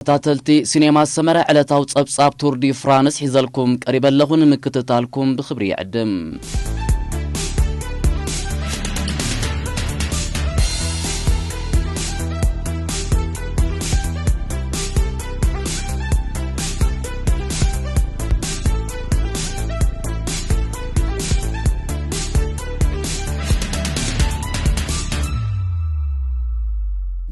ተኸታተልቲ ሲኔማ ሰመረ፣ ዕለታዊ ጸብጻብ ቱር ዲ ፍራንስ ሒዘልኩም ቀሪበ ኣለኹ። ንምክትታልኩም ብኽብሪ ይዕድም።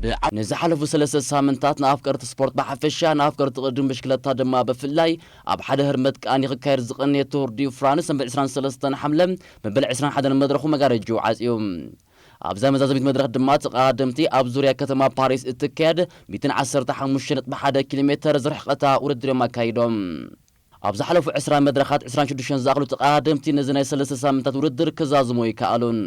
ብዓ-፣ ንዝሓለፉ ሰለስተ ሳምንታት ንኣፍቀርቲ ስፖርት ብሓፈሻ፣ ንኣፍቀርቲ ቅድድም ብሽክለታ ድማ ብፍላይ፣ ኣብ ሓደ ህርመት ከኣ ንክካየድ ዝቐነየ ቱር ዲ ፍራንስ፣ ሰንበት ዕስራን ሰለስተን ሓምለ መበል ዕስራን ሓደን መድረኹ መጋረጅኡ ዓጽዩ። ኣብዛ መዛዘሚት መድረኽ ድማ ተቐዳደምቲ ኣብ ዙርያ ከተማ ፓሪስ እትካየድ ሚእትን ዓሰርተ ሓሙሽተ ነጥቢ ሓደ ኪሎ ሜተር ዝርሕቐታ ውድድር እዮም ኣካይዶም። ኣብ ዝሓለፉ ዕስራ መድረኻት ዕስራን ሽዱሽተን ዝኣኽሉ ተቐዳደምቲ ነዚ ናይ ሰለስተ ሳምንታት ውድድር ክዛዝሙ ኣይከኣሉን።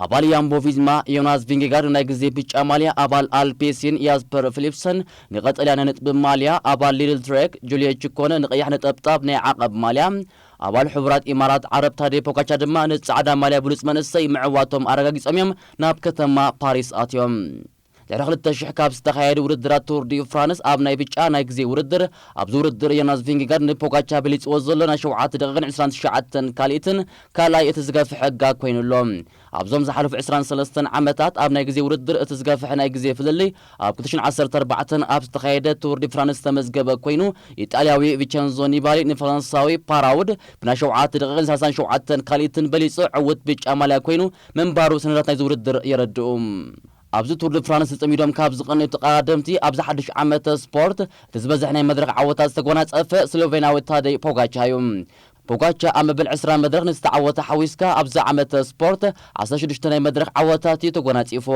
ኣባል ያምቦ ቪዝማ ዮናስ ቪንጌጋርድ ናይ ግዜ ብጫ ማልያ፣ ኣባል ኣልፔሲን ያስፐር ፊሊፕሰን ንቐጠልያ ናይ ነጥቢ ማልያ፣ ኣባል ሊድል ትሬክ ጁልየ ቺኮነ ንቐያሕ ነጠብጣብ ናይ ዓቐብ ማልያ፣ ኣባል ሕቡራት ኢማራት ዓረብ ታዴ ፖጋቻ ድማ ንጻዕዳ ማልያ ብሉጽ መንእሰይ ምዕዋቶም ኣረጋጊጾም እዮም ናብ ከተማ ፓሪስ ኣትዮም። ድሕሪ ክልተ ሽሕ ካብ ዝተኻየደ ውድድራት ቱር ዲ ፍራንስ ኣብ ናይ ብጫ ናይ ግዜ ውድድር፣ ኣብዚ ውድድር ዮናስ ቪንጌጋርድ ንፖጋቻ በሊጽዎ ዘሎ ናይ ሸውዓተ ደቂቕን ዕስራን ትሽዓተን ካልኢትን ካልኣይ እቲ ዝገፍሐ ጋግ ኮይኑ ኣሎ። ኣብዞም ዝሓለፉ ዕስራን ሰለስተን ዓመታት ኣብ ናይ ግዜ ውድድር እቲ ዝገፍሐ ናይ ግዜ ፍልልይ ኣብ ክልተ ሽሕን ዓሰርተ ኣርባዕተን ኣብ ዝተኻየደ ቱር ዲ ፍራንስ ዝተመዝገበ ኮይኑ፣ ኢጣልያዊ ቪቸንዞ ኒባሊ ንፈረንሳዊ ፓራውድ ብናይ ሸውዓተ ደቂቕን ሰላሳን ሸውዓተን ካልኢትን በሊጹ ዕዉት ብጫ ማልያ ኮይኑ ምንባሩ ሰነዳት ናይዚ ውድድር የረድኡ። ኣብዚ ቱር ዲ ፍራንስ ተጸሚዶም ካብ ዝቐነዩ ተቐዳደምቲ ኣብዚ ሓድሽ ዓመተ ስፖርት እቲ ዝበዝሕ ናይ መድረኽ ዓወታት ዝተጎናጸፈ ስሎቬንያዊ ታደይ ፖጋቻ እዩ። ፖጋቻ ኣብ መበል ዕስራ መድረኽ ንዝተዓወተ ሓዊስካ ኣብዚ ዓመተ ስፖርት ዓሰርተ ሽዱሽተ ናይ መድረኽ ዓወታት እዩ ተጎናጺፉ።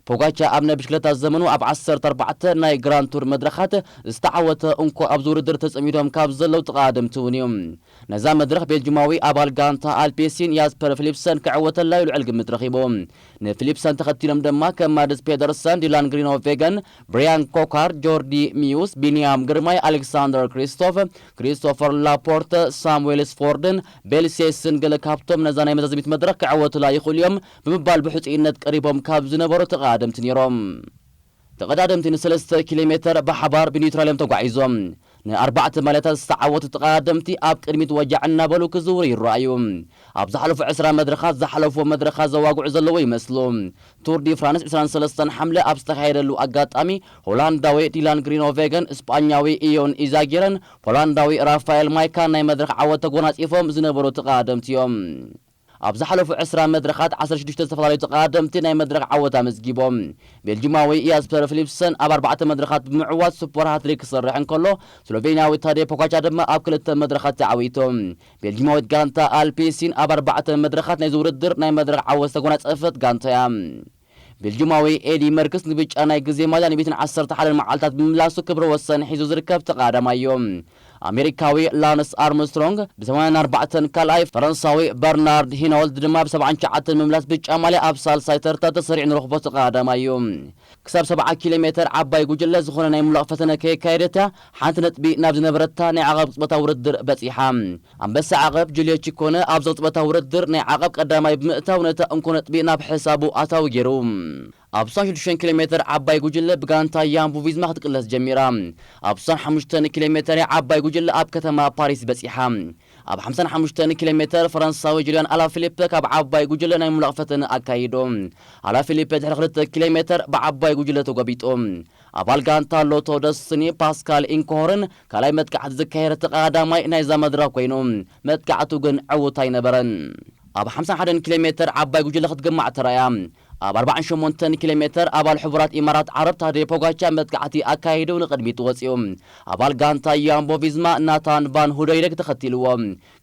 ፖጋቻ ኣብ ናይ ብሽክለታ ዘመኑ ኣብ ዓሰርተ ኣርባዕተ ናይ ግራንድ ቱር መድረኻት ዝተዓወተ እንኮ ኣብዚ ውድድር ተጸሚዶም ካብ ዘለዉ ተቐዳደምቲ እውን እዩ። ነዛ መድረኽ ቤልጅማዊ ኣባል ጋንታ ኣልፔሲን ያስፐር ፊሊፕሰን ክዕወተላ እዩ ልዑል ግምት ረኺቡ። ንፊሊፕሰን ተኸቲሎም ድማ ከም ማድስ ፔደርሰን፣ ዲላን ግሪኖቬገን፣ ብሪያን ኮካር፣ ጆርዲ ሚዩስ፣ ቢንያም ግርማይ፣ ኣሌክሳንደር ክሪስቶፍ፣ ክሪስቶፈር ላፖርተ፣ ሳሙኤል ስፎርድን ቤልሴስን ገለ ካብቶም ነዛ ናይ መዛዘሚት መድረኽ ክዕወቱላ ይኽእሉ እዮም ብምባል ብሕጹይነት ቀሪቦም ካብ ዝነበሩ ተቐዳደምቲ ነይሮም። ተቐዳደምቲ ንሰለስተ ኪሎ ሜተር ብሓባር ብኒውትራል እዮም ተጓዒዞም። ንኣርባዕተ ማልያታት ዝተዓወቱ ተቐዳደምቲ ኣብ ቅድሚት ወጃዕ እናበሉ ክዝውሩ ይረኣዩ። ኣብ ዝሓለፉ ዕስራ መድረኻት ዝሓለፍዎ መድረኻት ዘዋግዑ ዘለዉ ይመስሉ። ቱር ዲ ፍራንስ ዕስራን ሰለስተን ሓምለ ኣብ ዝተኻየደሉ ኣጋጣሚ፣ ሆላንዳዊ ዲላን ግሪኖቬገን፣ ስጳኛዊ ኢዮን ኢዛጊረን ፖላንዳዊ ራፋኤል ማይካን ናይ መድረኽ ዓወት ተጎናጺፎም ዝነበሩ ተቐዳደምቲ እዮም። ኣብ ዝሓለፉ ዕስራ መድረኻት ዓሰርተ ሽዱሽተ ዝተፈላለዩ ተቐዳደምቲ ናይ መድረኽ ዓወት ኣመዝጊቦም። ቤልጂማዊ ያስፐር ፊሊፕሰን ኣብ ኣርባዕተ መድረኻት ብምዕዋት ሱፐር ሃትሪክ ክሰርሕ እንከሎ፣ ስሎቬንያዊ ታዴ ፖጋቻ ድማ ኣብ ክልተ መድረኻት ተዓዊቱ። ቤልጂማዊት ጋንታ ኣልፔሲን ኣብ ኣርባዕተ መድረኻት ናይዚ ውድድር ናይ መድረኽ ዓወት ዝተጎናጸፈት ጋንታ እያ። ቤልጂማዊ ኤዲ መርክስ ንብጫ ናይ ግዜ ማልያ ንቤትን ዓሰርተ ሓደን መዓልታት ብምምላሱ ክብረ ወሰን ሒዙ ዝርከብ ተቐዳዳማይ እዩ። ኣሜሪካዊ ላንስ ኣርምስትሮንግ ብሰማንያን ኣርባዕተን ካልኣይ፣ ፈረንሳዊ በርናርድ ሂኖልድ ድማ ብሰብዓን ትሽዓተን ምምላስ ብጫ ማልያ ኣብ ሳልሳይ ተርታ ተሰሪዑ ንረኽቦ ተቐዳዳማይ እዩ። ክሳብ ሰብዓ ኪሎ ሜተር ዓባይ ጉጅለ ዝኾነ ናይ ምሉቕ ፈተነ ከየካየደት እያ ሓንቲ ነጥቢ ናብ ዝነበረታ ናይ ዓቐብ ቅጽበታዊ ውድድር በጺሓ። ኣንበሳ ዓቐብ ጁልዮ ቺኮነ ኣብ ዘቕጽበታ ውድድር ናይ ዓቐብ ቀዳማይ ብምእታው ነታ እንኮ ነጥቢ ናብ ሕሳቡ ኣታዊ ገይሩ። ኣብ ስሳን ሽዱሽተን ኪሎ ሜተር ዓባይ ጉጅለ ብጋንታ ያምቡ ቪዝማ ክትቅለስ ጀሚራ። ኣብ ስሳን ሓሙሽተን ኪሎ ሜተር ዓባይ ጉጅለ ኣብ ከተማ ፓሪስ በጺሓ። ኣብ ሓምሳን ሓሙሽተን ኪሎ ሜተር ፈረንሳዊ ጁልያን ኣላፊሊፐ ካብ ዓባይ ጉጅለ ናይ ምምላቕ ፈተነ ኣካይዱ። ኣላፊሊፐ ድሕሪ ክልተ ኪሎ ሜተር ብዓባይ ጉጅለ ተጎቢጡ። ኣባል ጋንታ ሎቶ ደስኒ ፓስካል ኢንኮሆርን ካልኣይ መጥቃዕቲ ዝካየደ ተቐዳዳማይ ናይዛ መድረኽ ኮይኑ፣ መጥቃዕቱ ግን ዕዉት ኣይነበረን። ኣብ ሓምሳን ሓደን ኪሎ ሜተር ዓባይ ጉጅለ ክትግማዕ ተራእያ። ኣብ ኣርባዓን ሸሞንተን ኪሎ ሜተር ኣባል ሕቡራት ኢማራት ዓረብ ታዴ ፖጋቻ መጥቃዕቲ ኣካይዱ ንቕድሚት ወጺኡ። ኣባል ጋንታ ያምቦ ቪዝማ ናታን ቫን ሁደይደግ ተኸቲልዎ።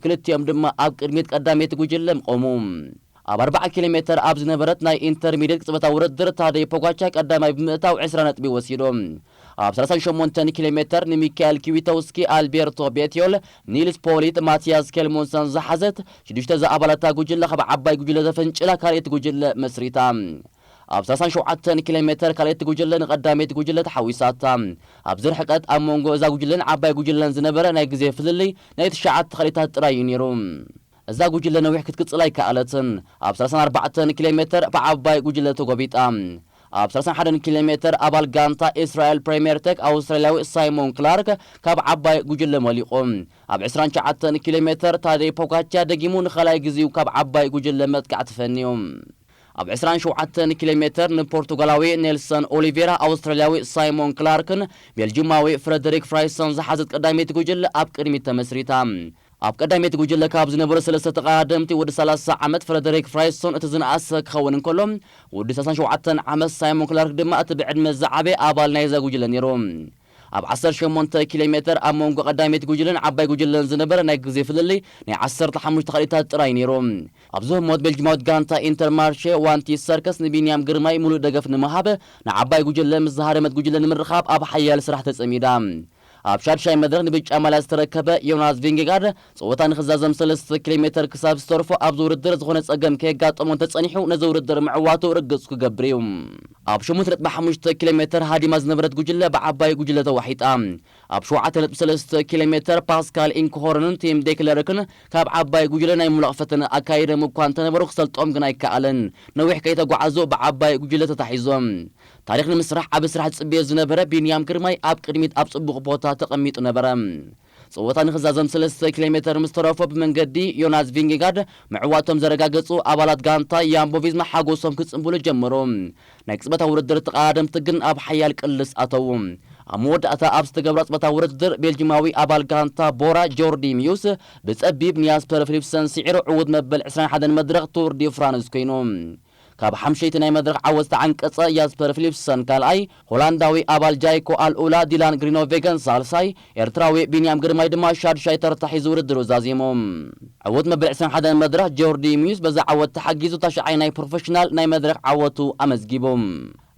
ክልቲኦም ድማ ኣብ ቅድሚት ቀዳመይቲ ጉጅለ ቆሙ። ኣብ ኣርባዓ ኪሎ ሜተር ኣብ ዝነበረት ናይ ኢንተርሚድየት ቅጽበታዊ ውድድር ታደይ ፖጋቻ ቀዳማይ ብምእታው ዕስራ ነጥቢ ወሲዱ። ኣብ ሰላሳን ሸሞንተን ኪሎ ሜተር ንሚካኤል ኪዊቶውስኪ፣ ኣልቤርቶ ቤትዮል፣ ኒልስ ፖሊት፣ ማቲያስ ኬልሞንሰን ዝሓዘት ሽዱሽተ ዝኣባላታ ጉጅለ ካብ ዓባይ ጉጅለ ተፈንጭላ ካልኣይቲ ጉጅለ መስሪታ። ኣብ ሰላሳን ሸውዓተን ኪሎ ሜተር ካልኣይቲ ጉጅለ ንቐዳመይቲ ጉጅለ ተሓዊሳታ። ኣብዚ ርሕቀት ኣብ መንጎ እዛ ጉጅለን ዓባይ ጉጅለን ዝነበረ ናይ ግዜ ፍልልይ ናይ ትሽዓተ ካልኢታት ጥራይ እዩ ነይሩ። እዛ ጉጅለ ነዊሕ ክትቅጽል ኣይከኣለትን። ኣብ ሰላሳን ኣርባዕተን ኪሎ ሜተር ብዓባይ ጉጅለ ተጎቢጣ። ኣብ ሰላሳን ሓደን ኪሎ ሜተር ኣባል ጋንታ እስራኤል ፕሪምየር ቴክ ኣውስትራልያዊ ሳይሞን ክላርክ ካብ ዓባይ ጉጅለ መሊቑ። ኣብ ዕስራን ትሽዓተን ኪሎ ሜተር ታደይ ፖጋቻ ደጊሙ ንኻልኣይ ግዜኡ ካብ ዓባይ ጉጅለ መጥቃዕቲ ፈንዩ። ኣብ ዕስራን ሸውዓተን ኪሎ ሜተር ንፖርቱጋላዊ ኔልሰን ኦሊቬራ፣ ኣውስትራልያዊ ሳይሞን ክላርክን ቤልጂማዊ ፍረደሪክ ፍራይሶን ዝሓዘት ቀዳመይቲ ጉጅለ ኣብ ቅድሚት ተመስሪታ። ኣብ ቀዳመይቲ ጉጅለ ካብ ዝነበሩ ሰለስተ ተቐዳደምቲ ወዲ ሰላሳ ዓመት ፍረደሪክ ፍራይሶን እቲ ዝነኣሰ ክኸውን እንከሎ፣ ወዲ ሰላሳን ሸውዓተን ዓመት ሳይሞን ክላርክ ድማ እቲ ብዕድመ ዝዓበየ ኣባል ናይዛ ጉጅለ ነይሩ። ኣብ ዓሰርተ ሸሞንተ ኪሎ ሜተር ኣብ መንጎ ቀዳመይቲ ጉጅለን ዓባይ ጉጅለን ዝነበረ ናይ ግዜ ፍልልይ ናይ ዓሰርተ ሓሙሽተ ካልኢታት ጥራይ ነይሩ። ኣብዚ ህሞት ቤልጂማዊት ጋንታ ኢንተርማርሼ ዋንቲ ሰርከስ ንቢንያም ግርማይ ሙሉእ ደገፍ ንምሃብ ንዓባይ ጉጅለ ምስ ዝሃረመት ጉጅለ ንምርኻብ ኣብ ሓያል ስራሕ ተጸሚዳ። ኣብ ሻድሻይ መድረኽ ንብጫ ማልያ ዝተረከበ ዮናስ ቪንጌጋርድ ጸወታ ንኽዛዘም ሰለስተ ኪሎ ሜተር ክሳብ ዝተርፎ ኣብዚ ውድድር ዝኾነ ጸገም ከየጋጠሞ እንተጸኒሑ ነዚ ውድድር ምዕዋቱ ርግጽ ክገብር እዩ። ኣብ ሸሞንተ ነጥቢ ሓሙሽተ ኪሎ ሜተር ሃዲማ ዝነበረት ጉጅለ ብዓባይ ጉጅለ ተዋሒጣ። ኣብ ሸውዓተ ነጥቢ ሰለስተ ኪሎ ሜተር ፓስካል ኢንክሆርንን ቲም ዴክለርክን ካብ ዓባይ ጉጅለ ናይ ምምላቕ ፈተነ ኣካይዶም እኳ እንተነበሩ ክሰልጦም ግን ኣይከኣለን። ነዊሕ ከይተጓዓዙ ብዓባይ ጉጅለ ተታሒዞም። ታሪኽ ንምስራሕ ዓቢ ስራሕ ዝጽበዮ ዝነበረ ቢንያም ግርማይ ኣብ ቅድሚት ኣብ ጽቡቕ ቦታ ተቐሚጡ ነበረ። ጸወታ ንኽዛዘም ሰለስተ ኪሎ ሜተር ምስ ተረፎ ብመንገዲ ዮናስ ቪንጌጋርድ ምዕዋቶም ዘረጋገጹ ኣባላት ጋንታ ያምቦ ቪዝማ ሓጎሶም ክጽንብሉ ጀመሩ። ናይ ቅጽበታዊ ውድድር ተቐዳደምቲ ግን ኣብ ሓያል ቅልስ ኣተዉ። ኣብ መወዳእታ ኣብ ዝተገብረ ቅጽበታዊ ውድድር ቤልጂማዊ ኣባል ጋንታ ቦራ ጆርዲ ሚዩስ ብጸቢብ ንያስፐር ፊሊፕሰን ስዒሩ ዕዉት መበል ዕስራን ሓደን መድረኽ ቱር ዲ ፍራንስ ኮይኑ። ካብ ሓምሸይቲ ናይ መድረኽ ዓወት ዝተዓንቀጸ ያስፐር ፊሊፕሰን ካልኣይ፣ ሆላንዳዊ ኣባል ጃይኮ ኣልኡላ ዲላን ግሪኖቬገን ሳልሳይ፣ ኤርትራዊ ቢንያም ግርማይ ድማ ሻድሻይ ተርታ ሒዙ ውድድሩ ዛዚሙ። ዕዉት መበል ዕስራን ሓደን መድረኽ ጆርዲ ሚዩስ በዛ ዓወት ተሓጊዙ ታሽዓይ ናይ ፕሮፌሽናል ናይ መድረኽ ዓወቱ ኣመዝጊቡ።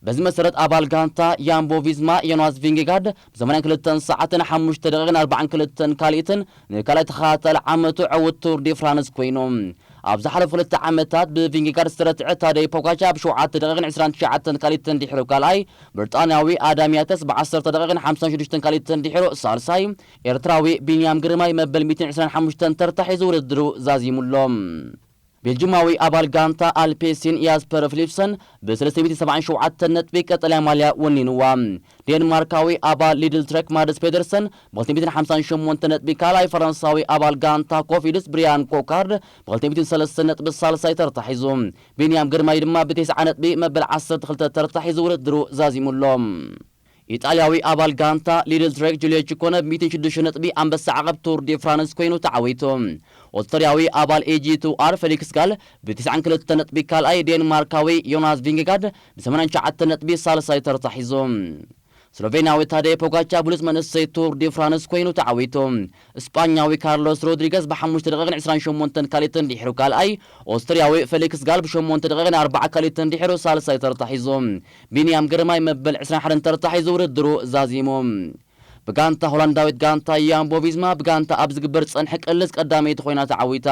በዚ መሰረት ኣባል ጋንታ ያምቦ ቪዝማ ዮናስ ቪንጌጋርድ ብ ሰማንያን ክልተን ሰዓትን ሓሙሽተ ደቂቕን ኣርባዓን ክልተን ካልኢትን ንካልኣይ ተኸታታሊ ዓመቱ ዕዉት ቱር ዲ ፍራንስ ኮይኑ። ኣብ ዝሓለፉ ክልተ ዓመታት ብቪንጌጋርድ ዝተረትዐ ታደይ ፖጋቻ ብ ሸውዓተ ደቂቕን ዕስራን ትሽዓተን ካልኢትን ድሒሩ ካልኣይ፣ ብሪጣንያዊ ኣዳም ያተስ ብ ዓሰርተ ደቂቕን ሓምሳን ሽዱሽተን ካልኢትን ድሒሩ ሳልሳይ፣ ኤርትራዊ ቢንያም ግርማይ መበል ሚእትን ዕስራን ሓሙሽተን ተርታ ሒዙ ውድድሩ ዛዚሙ ኣሎ። ቤልጂማዊ ኣባል ጋንታ ኣልፔሲን ያስፐር ፊሊፕሰን ብ ሰለስተ ሚእትን ሰብዓን ሸውዓተን ነጥቢ ቀጠልያ ማልያ ወኒንዋ። ዴንማርካዊ ኣባል ሊድል ትሬክ ማድስ ፔደርሰን ብ ክልተ ሚእትን ሓምሳን ሸሞንተ ነጥቢ ካልኣይ፣ ፈረንሳዊ ኣባል ጋንታ ኮፊድስ ብሪያን ኮካርድ ብ ክልተ ሚእትን ሰለስተን ነጥቢ ሳልሳይ ተርታ ሒዙ። ቢንያም ግርማይ ድማ ብተስዓ ነጥቢ መበል ዓሰርተ ክልተ ተርታ ሒዙ ውድድሩ ዛዚሙ ኣሎ። ኢጣልያዊ ኣባል ጋንታ ሊድል ትሬክ ጁልዮ ቺኮነ ብ ሚእትን ሽዱሽተ ነጥቢ ኣንበሳ ዓቐብ ቱር ዲ ፍራንስ ኮይኑ ተዓዊቱ። ኦስትርያዊ ኣባል ኤጂ ቱ ኣር ፌሊክስ ጋል ብ ተስዓን ክልተን ነጥቢ ካልኣይ፣ ዴንማርካዊ ዮናስ ቪንጌጋርድ ብ ሰማንያን ትሽዓተን ነጥቢ ሳልሳይ ተርታ ሒዙ። ስሎቬንያዊ ታደይ ፖጋቻ ብሉጽ መንእሰይ ቱር ዲ ፍራንስ ኮይኑ ተዓዊቱ። እስጳኛዊ ካርሎስ ሮድሪገስ ብ ሓሙሽተ ደቂቕን ዕስራን ሸሞንተን ካልኢትን ድሒሩ ካልኣይ፣ ኦስትርያዊ ፌሊክስ ጋል ብ ሸሞንተ ደቂቕን ኣርባዓ ካልኢትን ድሒሩ ሳልሳይ ተርታ ሒዙ። ቢንያም ግርማይ መበል ዕስራን ሓደን ተርታ ሒዙ ውድድሩ ዛዚሙ። ብጋንታ ሆላንዳዊት ጋንታ ያምቦ ቪዝማ ብጋንታ ኣብ ዝግበር ጸንሒ ቅልስ ቀዳመይቲ ኮይና ተዓዊታ።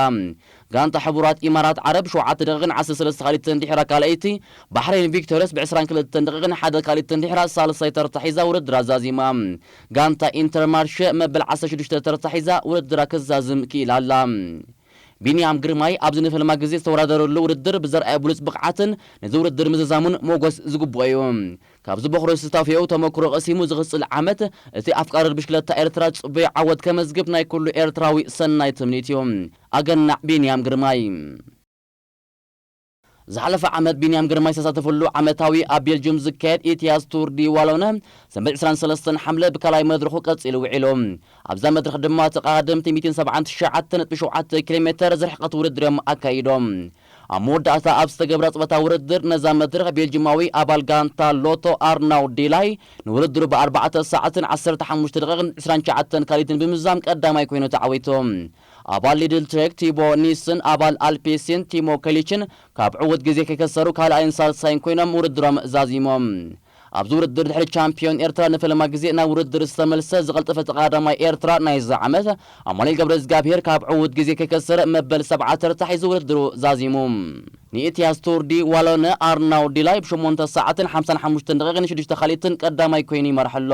ጋንታ ሕቡራት ኢማራት ዓረብ ሸውዓተ ደቂቕን ዓሰርተ ሰለስተ ካልኢትን ድሒራ ካልኣይቲ፣ ባሕሬን ቪክቶርስ ብ ዕስራን ክልተን ደቂቕን ሓደ ካልኢትን ድሒራ ሳልሳይ ተርታ ሒዛ ውድድራ ዛዚማ። ጋንታ ኢንተርማርሸ መበል ዓሰርተ ሽዱሽተ ተርታ ሒዛ ውድድራ ክዛዝም ክኢላ ኣላ። ቢንያም ግርማይ ኣብዚ ንፈልማ ግዜ ዝተወዳደረሉ ውድድር ብዘርኣየ ብሉጽ ብቕዓትን ነዚ ውድድር ምዝዛሙን ሞጎስ ዝግብኦ እዩ። ካብዚ በኹሪ ስታፌኡ ተመክሮ ቀሲሙ ዝቕጽል ዓመት እቲ ኣፍቃሪ ብሽክለታ ኤርትራ ጽቡይ ዓወት ከመዝግብ ናይ ኩሉ ኤርትራዊ ሰናይ ትምኒት እዩ። ኣገናዕ ቢንያም ግርማይ። ዝሓለፈ ዓመት ቢንያም ግርማይ ዝተሳተፈሉ ዓመታዊ ኣብ ቤልጅም ዝካየድ ኢትያስ ቱር ዲ ዋሎነ ሰንበት ዕስራን ሰለስተን ሓምለ ብካልኣይ መድረኹ ቀጺሉ ውዒሉ። ኣብዛ መድረኽ ድማ ተቐዳደምቲ ሚእትን ሰብዓን ትሽዓተ ነጥቢ ሸውዓተ ኪሎ ሜተር ዝርሕቀት ውድድር እዮም ኣካይዶም። ኣብ መወዳእታ ኣብ ዝተገብረ ጽበታ ውድድር ነዛ መድረኽ ቤልጅማዊ ኣባል ጋንታ ሎቶ ኣርናው ዲላይ ንውድድሩ ብኣርባዕተ ሰዓትን ዓሰርተ ሓሙሽተ ደቂቕን ዕስራን ትሽዓተን ካልኢትን ብምዝዛም ቀዳማይ ኮይኑ ተዓዊቱ። ኣባል ሊድል ትሬክ ቲቦ ኒስን ኣባል ኣልፔሲን ቲሞ ከሊችን ካብ ዕዉት ግዜ ከይከሰሩ ካልኣይን ሳልሳይን ኮይኖም ውድድሮም ዛዚሞም። ኣብዚ ውድድር ድሕሪ ቻምፒዮን ኤርትራ ንፈለማ ግዜ ናብ ውድድር ዝተመልሰ ዝቐልጠፈ ተቐዳዳማይ ኤርትራ ናይዚ ዓመት ኣማኑኤል ገብረ እግዚኣብሔር ካብ ዕዉት ግዜ ከይከሰረ መበል ሰብዓ ተርታ ሒዙ ውድድሩ ዛዚሙ። ንኢትያስ ቱር ዲ ዋሎነ ኣርናው ዲላይ ብ8 ሰዓትን ሓምሳን ሓሙሽተን ደቂቕን ሽዱሽተ ካልኢትን ቀዳማይ ኮይኑ ይመርሐ ኣሎ።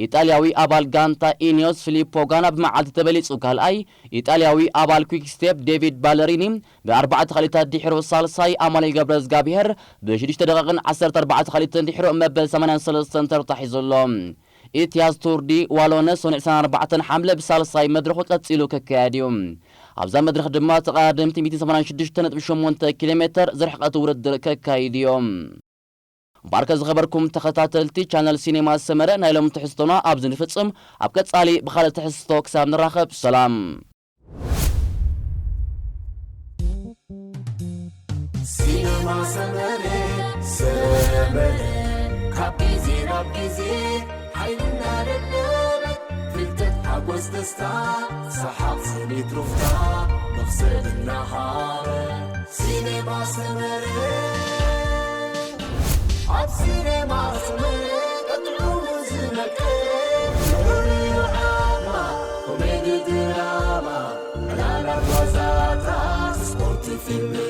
ኢጣልያዊ ኣባል ጋንታ ኢኒዮስ ፊሊፖ ጋና ብመዓልቲ ተበሊጹ ካልኣይ፣ ኢጣልያዊ ኣባል ኩክ ስቴፕ ዴቪድ ባለሪኒ ብ4 ካልኢታት ድሒሩ ሳልሳይ፣ ኣማኑኤል ገብረ እግዚኣብሔር ብ6 ደቂቕን ዓሰርተ ኣርባዕተ ካልኢትን ድሒሩ መበል ሰማንያን ሰለስተን ተርታ ሒዙ ኣሎ። ኢትያስ ቱር ዲ ዋሎነ ሰኑዕ ዕስራን ኣርባዕተን ሓምለ ብሳልሳይ መድረኹ ቀጺሉ ክካየድ እዩ። ኣብዛ መድረኽ ድማ ተቐዳደምቲ ሚእትን ሰማንያን ሽዱሽተ ነጥቢ ሸሞንተ ኪሎ ሜተር ዝርሕቐት ውድድር ከካይዱ እዮም። ባርከ ዝኸበርኩም ተኸታተልቲ ቻነል ሲኔማ ሰመረ፣ ናይ ሎም ትሕዝቶና ኣብዚ ንፍጽም። ኣብ ቀጻሊ ብኻልእ ትሕዝቶ ክሳብ ንራኸብ ሰላም። ሲኔማ ሰመረ ሰመረ ካብ ግዜ ናብ ግዜ ሓይልና ደለበ ፍልጠት ሓጎስ ደስታ ሰሓቕ ስኒት ሩፍታ መኽሰብ እናሃበ ሲኔማ ሰመረ ኣብ ሲኔማ ሰመረ ቀጥዑ ዝነቀ ዑሉዩ ዓማ ኮሜዲ ድራማ ዕላላት ዋዛታት ስፖርት ፊልም